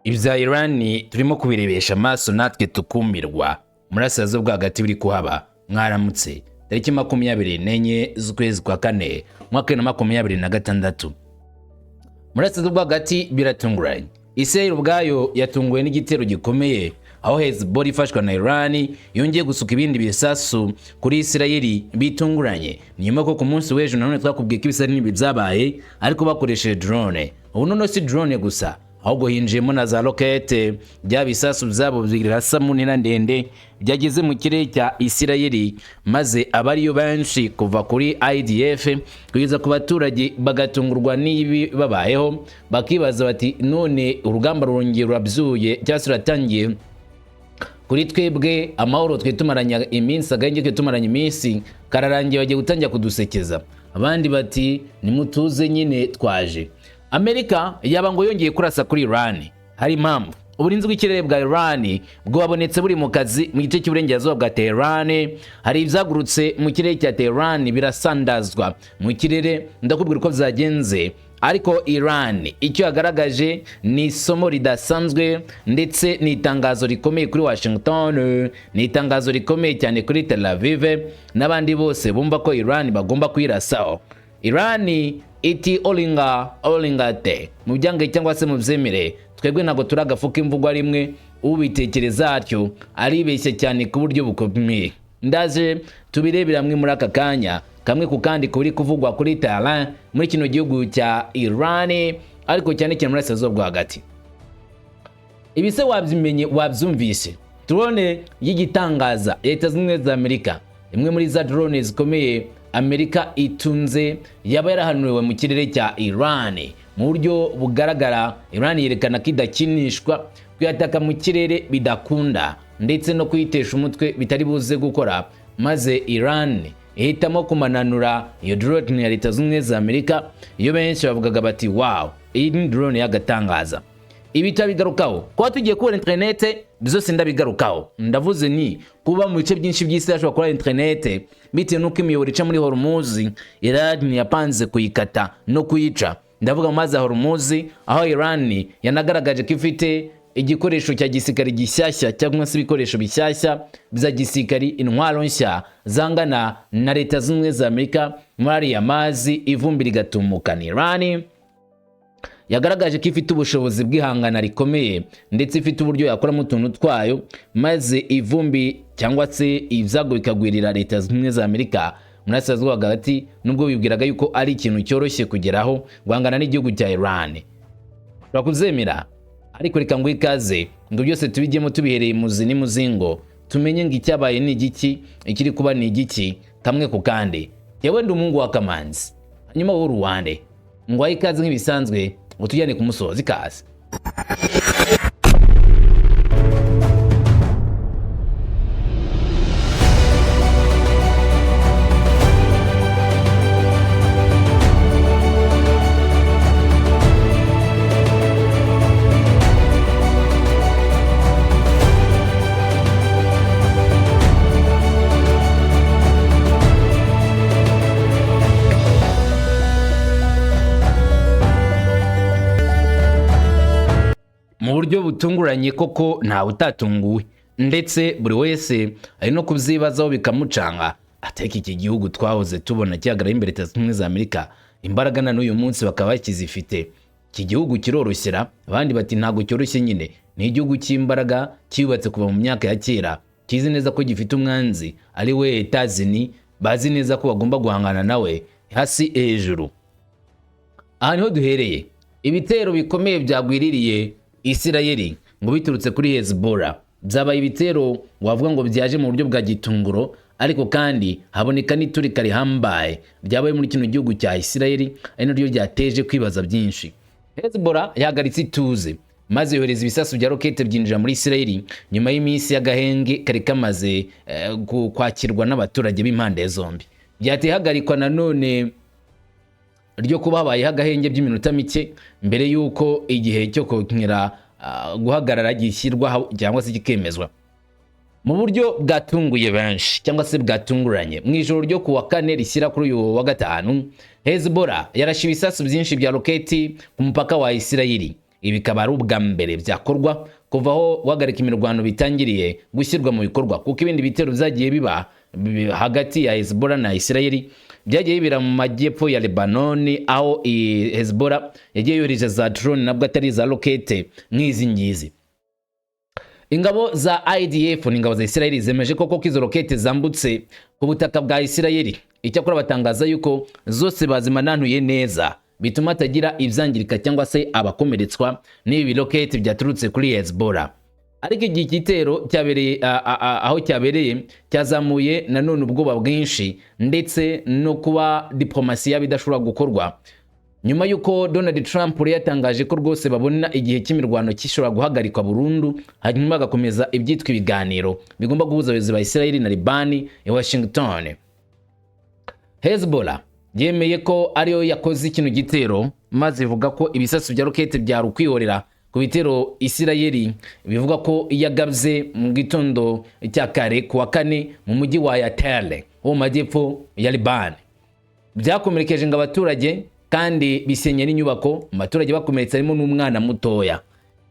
Ibya Iran turimo kubirebesha amaso natwe tukumirwa. Murasirazuba bwo hagati biri kuhaba. Mwaramutse. Tariki 24 z'ukwezi kwa kane, umwaka 2026. Murasirazuba bwo hagati biratunguranye. Israel ubwayo yatunguwe n'igitero gikomeye, aho Hezbollah ifashwa na Iran yongeye gusuka ibindi bisasu kuri Israel bitunguranye. Nyuma ko ku munsi w'ejo nanone twakubwiye ko ibisa n'ibi byabaye, ariko bakoresheje drone. Ubu noneho si drone gusa, ahubwo hinjiyemo na za rokete, bya bisasu byabo birasa mu ntera ndende byageze mu kirere cya Isirayeli, maze abariyo benshi kuva kuri IDF kugeza ku baturage bagatungurwa n'ibi babayeho, bakibaza bati: "None urugamba rurongeye rurabyuye cyangwa se ruratangiye kuri twebwe? Amahoro twe tumaranye iminsi, agahenge twe tumaranye iminsi kararangiye, bagiye gutangira kudusekeza." Abandi bati: "Nimutuze nyine twaje." Amerika yaba ngo yongeye kurasa kuri Iran, hari impamvu. Uburinzi bw'ikirere bwa Iran bwabonetse buri mu kazi mu gice cy'uburengerazuba bwa Tehran. Hari ibyagurutse mu kirere cya Tehran birasandazwa mu kirere, ndakubwira uko byagenze. Ariko Iran icyo yagaragaje ni isomo ridasanzwe, ndetse ni itangazo rikomeye kuri Washington, ni itangazo rikomeye cyane kuri Tel Aviv n'abandi bose bumva ko Iran bagomba kuyirasaho. Iran iti: "Oringa oringate, mu byange cyangwa se mu byemere, twebwe ntabwo turi agafu k'imvugwa rimwe. Ubitekereza atyo aribeshya cyane ku buryo bukomeye." Ndaje tubirebera hamwe muri aka kanya, kamwe ku kandi, kuri kuvugwa kuri Tehran muri kino gihugu cya Iran, ariko cyane cyane muri Burasirazuba bwo hagati. Ibi se wabyimenye, wabyumvise? Drone y'igitangaza Leta Zunze Ubumwe za Amerika, imwe muri za drone zikomeye Amerika itunze, yaba yarahanuriwe mu kirere cya Iran mu buryo bugaragara. Iran yerekana ko idakinishwa, kuyataka mu kirere bidakunda, ndetse no kuyitesha umutwe bitari buze gukora, maze Iran ihitamo kumananura iyo drone ya Leta Zunze Ubumwe za Amerika, iyo benshi bavugaga bati: "Wow, iyi ni drone y'agatangaza." Ibi turabigarukaho. Kuba tugiye kubona interinete, byose ndabigarukaho. Ndavuze ni kuba mu bice byinshi by'isi hashobora kuba interinete bitewe n'uko imiyoboro ica muri Hormuz Iran yapanze kuyikata no kuyica. Ndavuga mu mazi ya Hormuz, aho Iran yanagaragaje ko ifite igikoresho cya gisirikare gishyashya, cyangwa se ibikoresho bishyashya bya gisirikari, intwaro nshya zangana na Leta Zunze Ubumwe za Amerika muri ariya mazi, ivumbi rigatumuka. Ni Iran yagaragaje ko ifite ubushobozi bw'ihangana rikomeye, ndetse ifite uburyo yakoramo utuntu twayo, maze ivumbi cyangwa se ibyago bikagwirira Leta Zunze Ubumwe za Amerika muri Burasirazuba hagati, nubwo bibwiraga yuko ari ikintu cyoroshye kugeraho guhangana n'igihugu cya Iran. Ushobora kuzemera, ariko reka ngo ikaze ngo byose tubijyemo tubihereye imuzi n'imuzingo, tumenye ngo icyabaye ni igiki, ikiri kuba ni igiki, kamwe ku kandi. Yewe, ndi umuhungu wa Kamanzi, hanyuma wowe uruwande ngo ahe ikaze nk'ibisanzwe, ngo tujyane ku musozi. Ikaze. Mu buryo butunguranye koko, ntawe utatunguwe, ndetse buri wese ari no kubyibazaho bikamucanga, ateka iki gihugu twahoze tubona gihagarara imbere Leta Zunze Ubumwe za Amerika, imbaraga na n'uyu munsi bakaba bakizifite, iki gihugu kiroroshyera? Abandi bati: "Ntabwo cyoroshye nyine, ni igihugu cy'imbaraga cyubatse kuva mu myaka ya kera, kizi neza ko gifite umwanzi ari we Etazini, bazi neza ko bagomba guhangana nawe hasi hejuru." Aha niho duhereye. Ibitero bikomeye byagwiririye Isirayeli ngo biturutse kuri Hezbollah byabaye ibitero wavuga ngo byaje mu buryo bwa gitunguro, ariko kandi haboneka n'iturika rihambaye ryabaye muri kino gihugu cya Isirayeli, ari naryo ryateje kwibaza byinshi. Hezbollah yahagaritse ituze, maze yohereza ibisasu bya rokete byinjira muri Isirayeli nyuma y'iminsi y'agahenge kari kamaze kwakirwa n'abaturage b'impande zombi. Byateye ihagarikwa nanone ryo kuba habayeho agahenge by'iminota mike mbere y'uko igihe cyo kongera guhagarara gishyirwaho cyangwa se kikemezwa. Mu buryo bwatunguye benshi cyangwa se bwatunguranye, mu ijoro ryo ku wa kane rishyira kuri uyu wa gatanu, Hezbollah yarashe ibisasu byinshi bya roketi ku mupaka wa Isirayeli. Ibi bikaba ari ubwa mbere byakorwa kuva aho guhagarika imirwano bitangiriye gushyirwa mu bikorwa, kuko ibindi bitero byagiye biba hagati ya Hezbollah na Israel byagiye bibera mu majyepfo ya Lebanon, aho iyi Hezbollah yagiye yohereje za drone, nabwo atari za rokete nk'izi ngizi. Ingabo za IDF ni ingabo za Israel zemeje koko ko izo rokete zambutse ku butaka bwa Israel. Icyakora batangaza yuko zose bazimanantuye neza, bituma hatagira ibyangirika cyangwa se abakomeretswa n'ibi birokete byaturutse kuri Hezbollah. Ariko igihe igitero cyabereye aho cyabereye cyazamuye nanone ubwoba bwinshi, ndetse no kuba diplomasi yaba idashobora gukorwa, nyuma y'uko Donald Trump yari yatangaje ko rwose babona igihe cy'imirwano gishobora guhagarikwa burundu, hanyuma bagakomeza ibyitwa ibiganiro bigomba guhuza abayobozi ba Israel na Libani i Washington. Hezbollah yemeye ko ariyo yakoze kino gitero, maze ivuga ko ibisasu bya rokete byari ukwihorera ku bitero Isirayeli bivuga ko yagabye mu gitondo cya kare ku wa kane mu mujyi wa Yatere wo mu majyepfo ya Libani. Byakomerekeje ngo abaturage kandi bisenye n'inyubako. Mu baturage bakomeretse harimo n'umwana mutoya.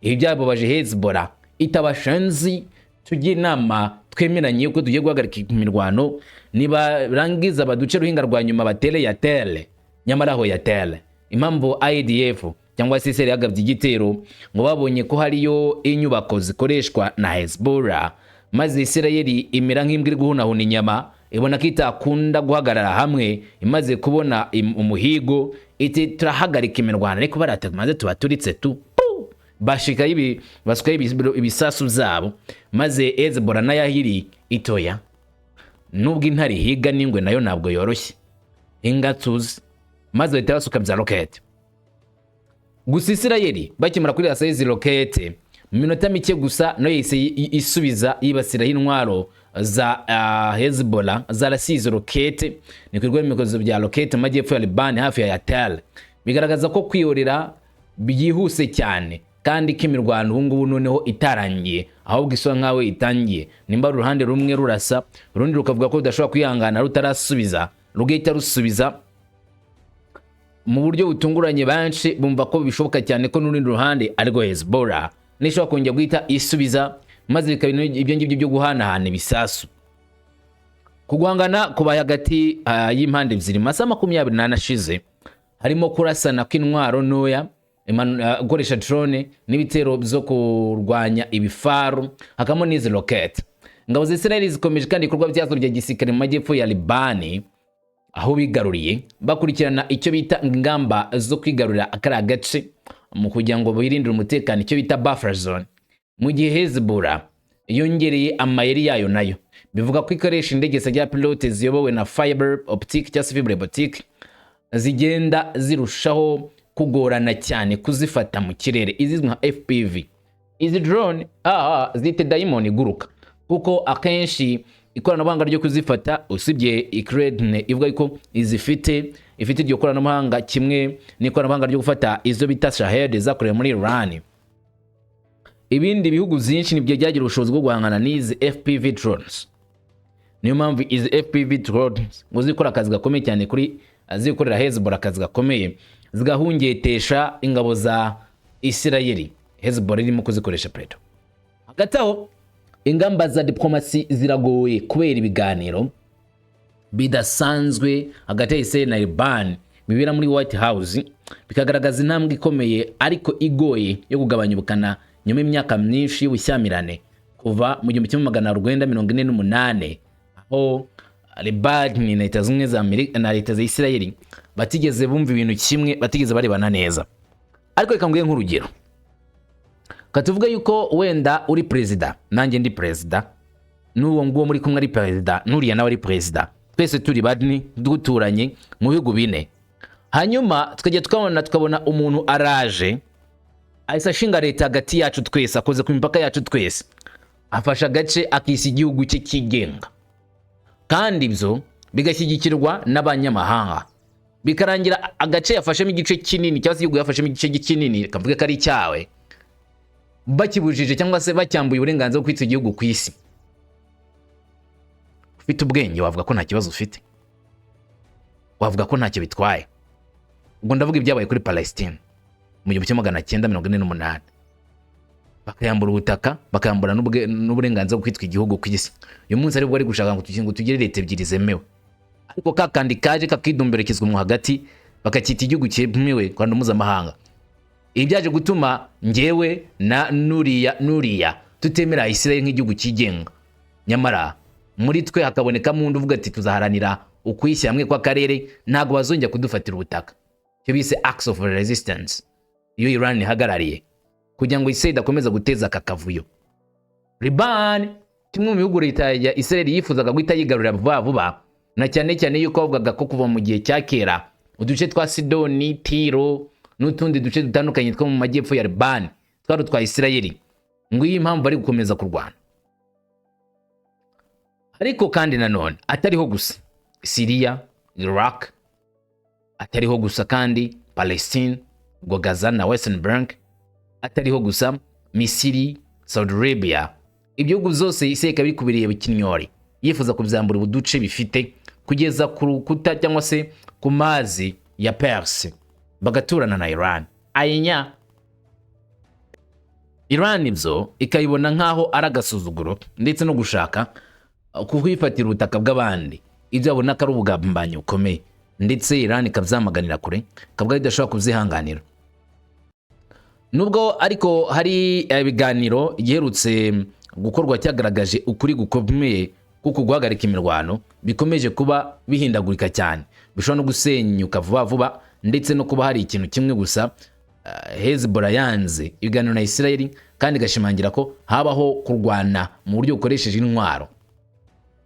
Ibi byababaje Hezbollah, itabashanzi tujye inama, twemeranye yuko tugiye guhagarika imirwano, nibarangiza baduce ruhinga rwa nyuma batere Yatere. Nyamara aho Yatere, impamvu IDF cyangwa se Israel yagabye igitero, ngo babonye ko hariyo inyubako zikoreshwa na Hezbollah, maze Israel imera nk'imbwa iri guhunahuna inyama, ibona ko itakunda guhagarara hamwe imaze kubona umuhigo, iti turahagarika imirwano, ariko barata maze tubaturitse tu. Pu! Bashikayo basukayo ibisasu byabo, maze Hezbollah nayo ahiri itoya. Nubwo intare ihiga n'ingwe nayo ntabwo yoroshye inga tuzi, maze bahita basuka bya rokete. Gusa Isirayeli bakimara kuri izi rokete, mu minota mike gusa nayo yahise isubiza, yibasiraho intwaro za Hezbollah zarasize izo rokete. Ni ku bikorwa bya rokete mu majyepfo ya Libani hafi ya Yatel, bigaragaza ko kwihorera byihuse cyane kandi ko imirwano ubu ngubu noneho itarangiye, ahubwo isa nkaho itangiye. Nimba ari uruhande rumwe rurasa, urundi rukavuga ko rudashobora kwihangana rutarasubiza, rugahita rusubiza mu buryo butunguranye. Benshi bumva ko bishoboka cyane ko n'urundi ruhande, arirwo Hezbollah, nishobora kongera guhita isubiza, maze bikaba ibyo ngibyo byo guhanahana ibisasu. Ku guhangana kubaye hagati y'impande ebyiri mu masaha 24 ashize, harimo kurasana kw'intwaro ntoya, gukoresha drone n'ibitero byo kurwanya ibifaru, hakabamo n'izi rokete. Ingabo za Israel zikomeje kandi ibikorwa byazo bya gisirikare mu majyepfo ya Libani, aho bigaruriye, bakurikirana icyo bita ingamba zo kwigarurira kariya gace mu kugira ngo birindire umutekano, icyo bita buffer zone, mu gihe Hezbollah yongereye amayeri yayo nayo bivuga ko ikoresha indege zitagira pilote ziyobowe na fiber optic cyangwa se fibre optique, zigenda zirushaho kugorana cyane kuzifata mu kirere, izizwi nka FPV. Izi drone zite dayimoni iguruka, kuko akenshi ikoranabuhanga ryo kuzifata, usibye Ukraine ivuga ko izifite, ifite iryo koranabuhanga kimwe n'ikoranabuhanga ryo gufata izo bita Shahed zakorewe muri Iran, ibindi bihugu byinshi nibyo byagira ubushobozi bwo guhangana n'izi FPV drones. Niyo mpamvu izi FPV drones ngo zikora akazi gakomeye cyane kuri zikorera Hezbollah akazi gakomeye, zigahungetesha ingabo za Isirayeli. Hezbollah irimo kuzikoresha preto. Hagati aho ingamba za diplomasi ziragoye kubera ibiganiro bidasanzwe hagati ya Israel na Iran bibera muri White House, bikagaragaza intambwe ikomeye ariko igoye yo kugabanya ubukana nyuma y'imyaka myinshi y'ubushyamirane kuva mu 1948, aho Lebanon na Leta Zunze za Amerika na Leta za Israel batigeze bumva ibintu kimwe, batigeze barebana neza. Ariko reka nguhe nk'urugero, katuvuge yuko wenda uri perezida, nanjye ndi perezida, n'uwo nguwo muri kumwe ari perezida, n'uriya nawe ari perezida, twese turi bane duturanye mu bihugu bine, hanyuma tukajya tukabona umuntu araje ahise ashinga leta hagati yacu twese, akoze ku mipaka yacu twese, afashe agace akisa igihugu cye kigenga, kandi ibyo bigashyigikirwa n'abanyamahanga, bikarangira agace yafashemo igice kinini cyangwa se igihugu yafashemo igice kinini, kavuge ko ari icyawe, bakibujije cyangwa se bacyambuye uburenganzira bwo kwita igihugu ku isi. Ufite ubwenge wavuga ko nta kibazo ufite, wavuga ko ntacyo bitwaye. Ubwo ndavuga ibyabaye kuri Palestine. Mu 1948 bakayambura ubutaka, bakayambura n'uburenganzira bwo kwitwa igihugu ku isi. Uyu munsi aribwo bari gushaka ngo tugire leta ebyiri zemewe, ariko ka kandi kaje kakidumberekezwa mu hagati, bakacyita igihugu cyemewe ku ruhando mpuzamahanga. Ibi byaje gutuma njyewe na nuriya nuriya tutemera Israel nk'igihugu cyigenga, nyamara muri twe hakabonekamo undi uvuga ati: "Tuzaharanira ukwishyira hamwe kw'akarere, ntabwo bazongera kudufatira ubutaka." Icyo bise Axis of Resistance, iyo Iran ihagarariye kugira ngo Israel idakomeza guteza aka kavuyo. Liban, kimwe mu bihugu leta ya Israel yifuzaga guhita yigarurira vuba vuba, na cyane cyane yuko bavugaga ko kuva mu gihe cya kera uduce twa Sidoni, Tiro n'utundi duce dutandukanye two mu majyepfo ya Liban twari utwa Israel, ngo iyi impamvu bari gukomeza kurwana. Ariko kandi nanone atariho gusa Syria, Iraq, atariho gusa kandi Palestine, ubwo Gaza na Western Bank, atariho gusa Misiri, Saudi Arabia, ibihugu byose isi ikaba iri kubireba ikinyori, yifuza kubyambura uduce bifite kugeza ku rukuta cyangwa se ku mazi ya Perse, bagaturana na Iran. Ayinya, Iran ibyo ikayibona nk'aho ari agasuzuguro ndetse no gushaka kuhifatira ubutaka bw'abandi, ibyo babona ko ari ubugambanyi bukomeye, ndetse Iran ikabyamaganira kure, ikavuga ko idashobora kubyihanganira. Nubwo ariko hari ibiganiro igiherutse gukorwa cyagaragaje ukuri gukomeye kuko guhagarika imirwano bikomeje kuba bihindagurika cyane, bishobora no gusenyuka vuba vuba, ndetse no kuba hari ikintu kimwe gusa, Hezbollah yanze ibiganiro na Israel kandi igashimangira ko habaho kurwana mu buryo bukoresheje intwaro.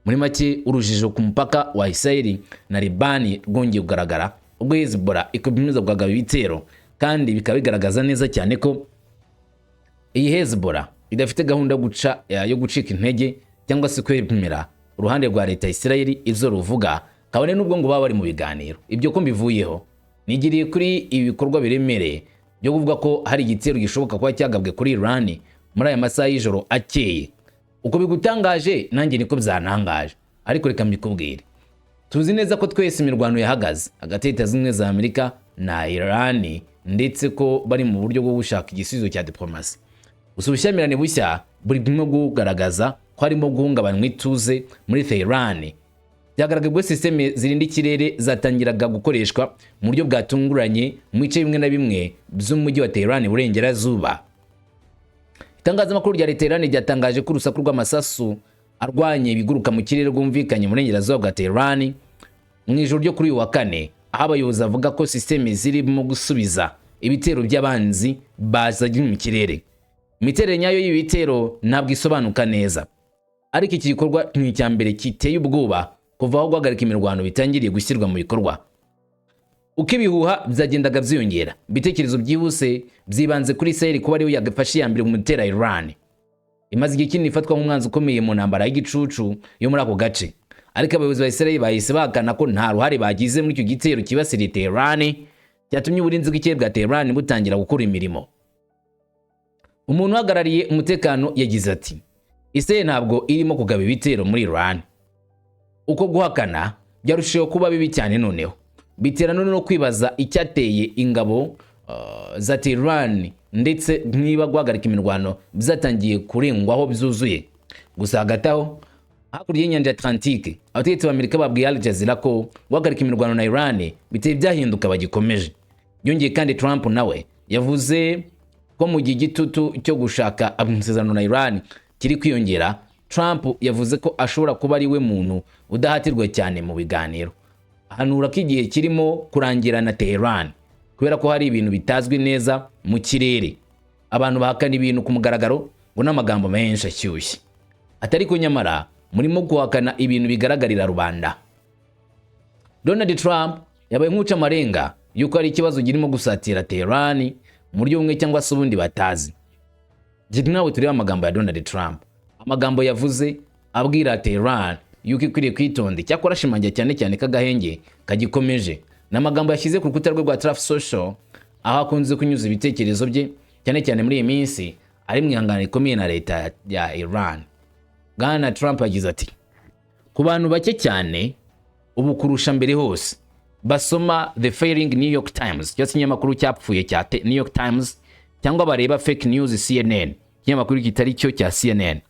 Muri make, urujijo ku mupaka wa Israel na Libani rwongeye kugaragara ubwo Hezbollah ikomeza kugaba ibitero, kandi bikaba bigaragaza neza cyane ko iyi Hezbollah idafite gahunda yo gucika intege cyangwa se kwemera uruhande rwa leta ya Israel izo ruvuga, kabone n'ubwo ngo baba bari mu biganiro. Ibyo ko mbivuyeho, nigiriye kuri ibi bikorwa biremereye byo kuvuga ko hari igitero gishoboka kuba cyagabwe kuri Iran muri aya masaha y'ijoro akeye. Uko bigutangaje nanjye niko byantangaje, ariko reka mbikubwire. Tuzi neza ko twese imirwano yahagaze hagati ya Leta Zunze Ubumwe za Amerika na Iran, ndetse ko bari mu buryo bwo gushaka igisubizo cya diplomasi. Gusa ubushyamirane bushya burimo kugaragaza ko harimo guhungabanywa ituze muri Tehran. Byagaragaye ubwo sisiteme zirinda ikirere zatangiraga gukoreshwa mu buryo bwatunguranye mu bice bimwe na bimwe by'umujyi wa Tehran iburengerazuba. Itangazamakuru rya leta Iran ryatangaje ko urusaku rw'amasasu arwanya ibiguruka mu kirere rwumvikanye mu burengerazuba bwa Tehran mu ijoro ryo kuri uyu wa kane, aho abayobozi bavuga ko sisiteme zirimo gusubiza ibitero by'abanzi bazanye mu kirere. Imiterere nyayo y'ibi bitero ntabwo isobanuka neza, ariko iki gikorwa ni icya mbere kiteye ubwoba kuva aho guhagarika imirwano bitangiriye gushyirwa mu bikorwa. Uko ibihuha byagendaga byiyongera, ibitekerezo byihuse byibanze kuri Israel kuba ariyo yagafashe iya mbere mu gutera Iran, imaze igihe kinini ifatwa nk'umwanzi ukomeye mu ntambara y'igicucu yo muri ako gace. Ariko abayobozi ba Israel bahise bahakana ko nta ruhare bagize muri icyo gitero cyibasiriye Tehran, cyatumye uburinzi bw'ikirere bwa Tehran butangira gukora imirimo. Umuntu uhagarariye umutekano yagize ati: "Israel ntabwo irimo kugaba ibitero muri Iran." Uko guhakana byarushijeho kuba bibi cyane, noneho bitera none no kwibaza icyateye ingabo za Tehran, ndetse niba guhagarika imirwano byatangiye kurengwaho byuzuye. Gusa hagati aho, hakurya y'inyanja ya Atlantique, abategetsi b'Amerika babwiye Al Jazeera ko guhagarika imirwano na Iran bitari byahinduka, bagikomeje. Byongeye kandi, Trump nawe yavuze ko mu gihe igitutu cyo gushaka amasezerano na Iran kiri kwiyongera, Trump yavuze ko ashobora kuba ari we muntu udahatirwa cyane mu biganiro, ahanura ko igihe kirimo kurangira na Tehran kubera ko hari ibintu bitazwi neza mu kirere. Abantu bahakana ibintu ku mugaragaro ngo n'amagambo menshi ashyushye atari ko, nyamara murimo guhakana ibintu bigaragarira rubanda. Donald Trump yabaye nk'uca amarenga yuko hari ikibazo kirimo gusatira Tehran mu buryo bumwe cyangwa se ubundi batazi. Jye nawe turebe amagambo ya Donald Trump, amagambo yavuze abwira Tehran yuko ikwiriye kwitonda. Icyakora ashimangira cyane cyane ko agahenge kagikomeje. Ni amagambo yashyize ku rukuta rwe rwa Truth Social, aho akunze kunyuza ibitekerezo bye, cyane cyane muri iyi minsi ari mu ihangana rikomeye na leta ya Iran. Bwana Trump yagize ati: "Ku bantu bake cyane ubu kurusha mbere hose, Basoma the failing New York Times, cyangwa se ikinyamakuru cyapfuye cya New York Times, cyangwa bareba fake news CNN, ikinyamakuru kitari cyo cya CNN,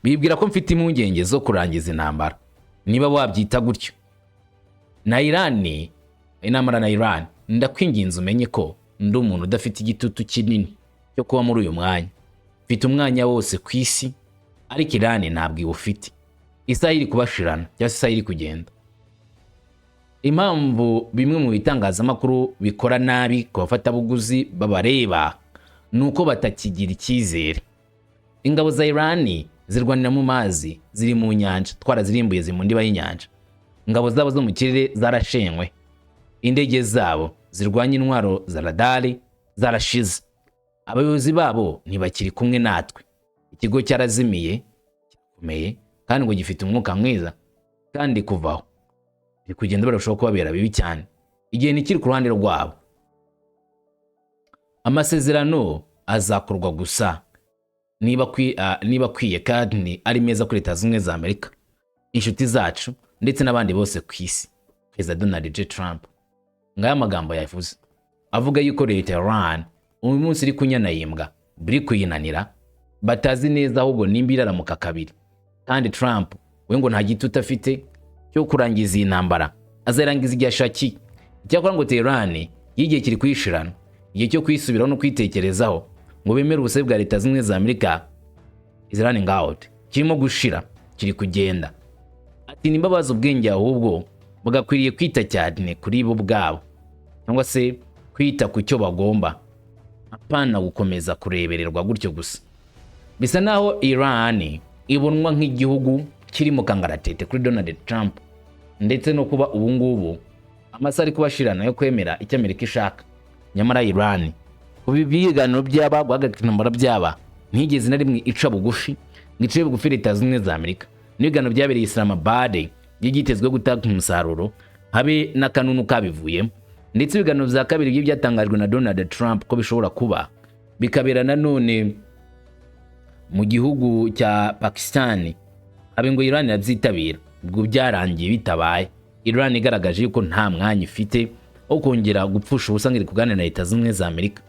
bibwira ko mfite impungenge zo kurangiza intambara, niba wabyita gutyo, na Irani, intambara na Iran. Ndakwinginze umenye ko ndi umuntu udafite igitutu kinini cyo kuba muri uyu mwanya. Mfite umwanya wose ku isi, ariko Irani ntabwo iwufite. Isaha iri kubashirana, cyangwa se isaha iri kugenda. Impamvu bimwe mu bitangazamakuru bikora nabi ku bafatabuguzi babareba ni uko batakigira icyizere. Ingabo za Irani zirwanira mu mazi, ziri mu nyanja, twarazirimbuye, ziri mu ndiba y'inyanja. Ingabo zabo zo mu kirere zarashenywe, indege zabo zirwanya intwaro za radari zarashize, abayobozi babo ntibakiri kumwe natwe. Ikigo cyarazimiye, kirakomeye kandi ngo gifite umwuka mwiza, kandi kuvaho biri kugenda barushaho kubabera bibi cyane. Igihe ntikiri ku ruhande rwabo. Amasezerano azakorwa gusa niba akwiye kandi ari meza kuri Leta Zunze Ubumwe za Amerika, inshuti zacu ndetse n'abandi bose ku isi. Perezida Donald J Trump ngaya amagambo yavuze, avuga yuko leta ya Iran uyu munsi iri kunyanayimbwa, biri kuyinanira, batazi neza ahubwo nimba iraramuka kabiri. Kandi Trump we ngo nta gitutu afite cyo kurangiza iyi ntambara, azarangiza igihe ashakiye. Icyakora ngo Tehran y'igihe kiri kuyishirana, igihe cyo kwisubiraho no kwitekerezaho ngo bemere ubusabe bwa Leta Zunze Ubumwe za Amerika is running out, kirimo gushira, kiri kugenda. Ati nimba bazi ubwenge, ahubwo bagakwiriye kwita cyane kuri bo ubwabo, cyangwa se kwita ku cyo bagomba, apana gukomeza kurebererwa gutyo gusa. Bisa naho Iran ibonwa nk'igihugu kiri mu kangaratete kuri Donald Trump, ndetse no kuba ubu ngubu amasaha ari kubashirana yo kwemera icyo Amerika ishaka. Nyamara Iran, kuba ibiganiro byaba, guhagarika intambara byaba, ntigeze na rimwe ica bugufi ngo ice bugufi Leta Zunze Ubumwe za Amerika. N'ibiganiro byabereye Islamabad byitezwe gutanga umusaruro, habe n'akanunu kabivuyemo. Ndetse ibiganiro bya kabiri byo byatangajwe na Donald Trump ko bishobora kuba, bikabera nanone mu gihugu cya Pakistan, habe ngo Iran irabyitabira. Ubwo byarangiye bitabaye. Iran igaragaje yuko nta mwanya ifite wo kongera gupfusha ubusa ngo iri kuganira na Leta Zunze Ubumwe za Amerika,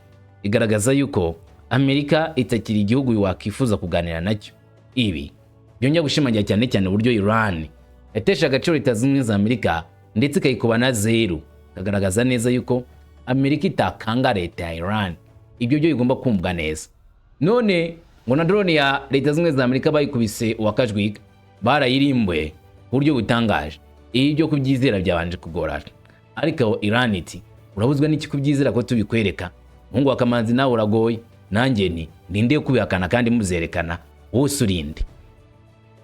igaragaza yuko Amerika itakiri igihugu wakwifuza kuganira nacyo. Ibi byongera gushimangira cyane cyane uburyo Iran yatesha agaciro Leta Zunze Ubumwe za Amerika, ndetse ikayikuba na zeru, ikagaragaza neza yuko Amerika itakanga leta ya Iran. Ibyo byo bigomba kumvwa neza. None ngo na drone ya Leta Zunze Ubumwe za Amerika bayikubise uwakajwiga, barayirimbuye ku buryo butangaje. Ibi byo kubyizera byabanje kugorana, ariko Iran iti: "Urabuzwa n'iki kubyizera ko tubikwereka?" Muhungu wa Kamanzi, nawe uragoye. Nanjye nti: "Ninde kubihakana kandi muzerekana? Wose urinde."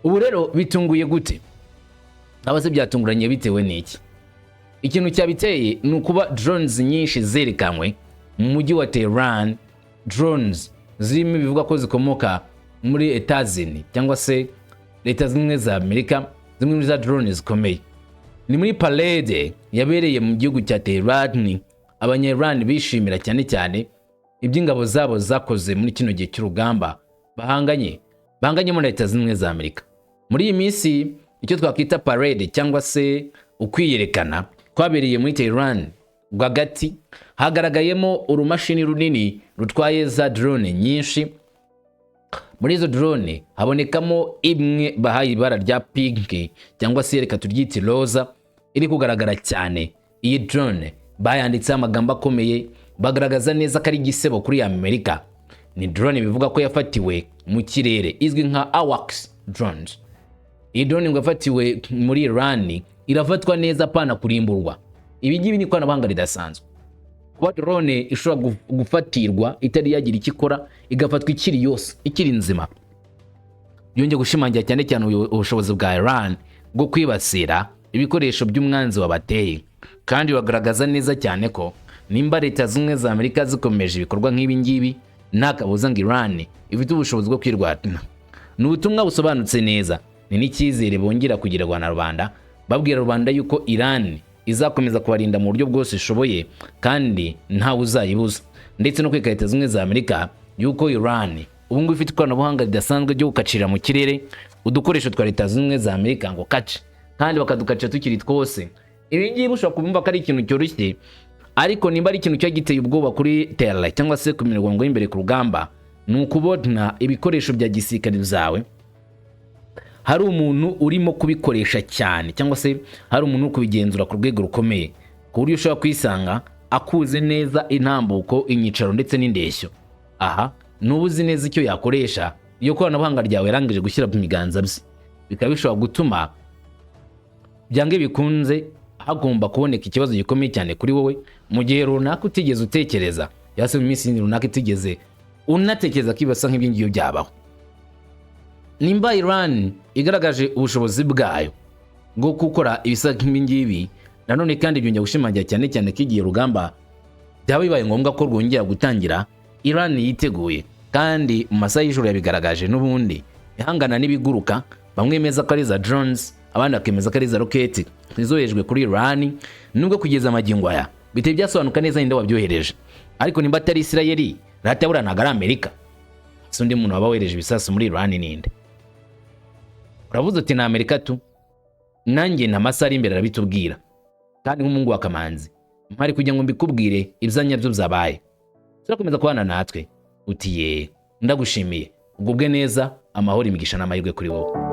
Ubu rero bitunguye gute? Aba se byatunguranye bitewe n'iki? Ikintu cyabiteye ni ukuba drones nyinshi zerekanywe mu mujyi wa Tehran, drones zirimo ibivuga ko zikomoka muri Etazini cyangwa se Leta Zimwe za Amerika, zimwe muri za drones zikomeye. Ni muri parade yabereye mu gihugu cya Tehran, Abanya-Iran bishimira cyane cyane iby'ingabo zabo zakoze muri kino gihe cy'urugamba bahanganye muri Leta Zimwe za Amerika. Muri iyi minsi icyo twakwita parade cyangwa se ukwiyerekana kwabereye muri Tehran rwagati, hagaragayemo urumashini runini rutwaye za drone nyinshi. Muri izo drone habonekamo imwe bahaye ibara rya pink, cyangwa se reka turyite roza, iri kugaragara cyane. Iyi drone bayanditseho amagambo akomeye, bagaragaza neza ko ari igisebo kuri Amerika. Ni drone bivuga ko yafatiwe mu kirere, izwi nka AWACS drones. Iyi drone ngo yafatiwe muri Iran, irafatwa neza, apana kurimburwa. Ibi ngibi ni ikoranabuhanga ridasanzwe, kuba drone ishobora gufatirwa itari yagira icyo ikora, igafatwa ikiri yose, ikiri nzima. Byongeye gushimangira cyane cyane ubushobozi bwa Iran bwo kwibasira ibikoresho by'umwanzi wabateye, kandi bagaragaza neza cyane ko nimba Leta Zunze za Amerika zikomeje ibikorwa nk'ibi ngibi, nta kabuza ngo Iran ifite ubushobozi bwo kwirwanya. Ni ubutumwa busobanutse neza, ni n'icyizere bongera kugira na rubanda, babwira rubanda yuko Iran izakomeza kubarinda mu buryo bwose ishoboye kandi ntawe uzayibuza, ndetse no kwereka Leta Zunze za Amerika yuko Iran ubu ngubu ifite ikoranabuhanga ridasanzwe ryo gukacira mu kirere udukoresho twa Leta Zunze za Amerika ngo kace, kandi bakadukacira tukiri twose. Ibi ngibi ushobora kumva ko ari ikintu cyoroshye, ariko nimba ari ikintu cyo giteye ubwoba kuri terrain cyangwa se ku mirongo y'imbere ku rugamba, ni ukubona ibikoresho bya gisirikare byawe hari umuntu urimo kubikoresha cyane, cyangwa se hari umuntu uri kubigenzura ku rwego rukomeye, ku buryo ushobora kwisanga akuze neza intambuko, inyicaro ndetse n'indeshyo. Aha nuba uzi neza icyo yakoresha iyo koranabuhanga ryawe yarangije gushyira mu biganza bye, bikaba bishobora gutuma byange bikunze hagomba kuboneka ikibazo gikomeye cyane kuri wowe mu gihe runaka utigeze utekereza, cyangwa se mu minsi runaka itigeze unatekereza ko ibasa nk'ibyo ngibyo byabaho. Nimba Iran igaragaje ubushobozi bwayo bwo gukora ibisa nk'ibi ngibi, nanone kandi byongera gushimangira cyane cyane ko igihe urugamba byaba bibaye ngombwa ko rwongera gutangira, Iran yiteguye, kandi mu masaha y'ijoro yabigaragaje n'ubundi ihangana n'ibiguruka. Bamwe bemeza ko ari za drones, abandi bakemeza ko ari za roketi zizoherejwe kuri Iran, nubwo kugeza amagingo aya bitari byasobanuka neza ninde wabyohereje. Ariko nimba atari Isirayeli ratabura, ntabwo ari Amerika, si undi muntu waba wohereje ibisasu muri Iran ninde? Uravuze uti ni Amerika tu. Nanjye nta masaha ari imbere arabitubwira, kandi nk'umuhungu wa Kamanzi mpari kugira ngo mbikubwire ibyanya byo byabaye. Turakomeza kubana natwe. Uti ye, ndagushimiye, ugubwe neza, amahoro, imigisha n'amahirwe kuri wowe.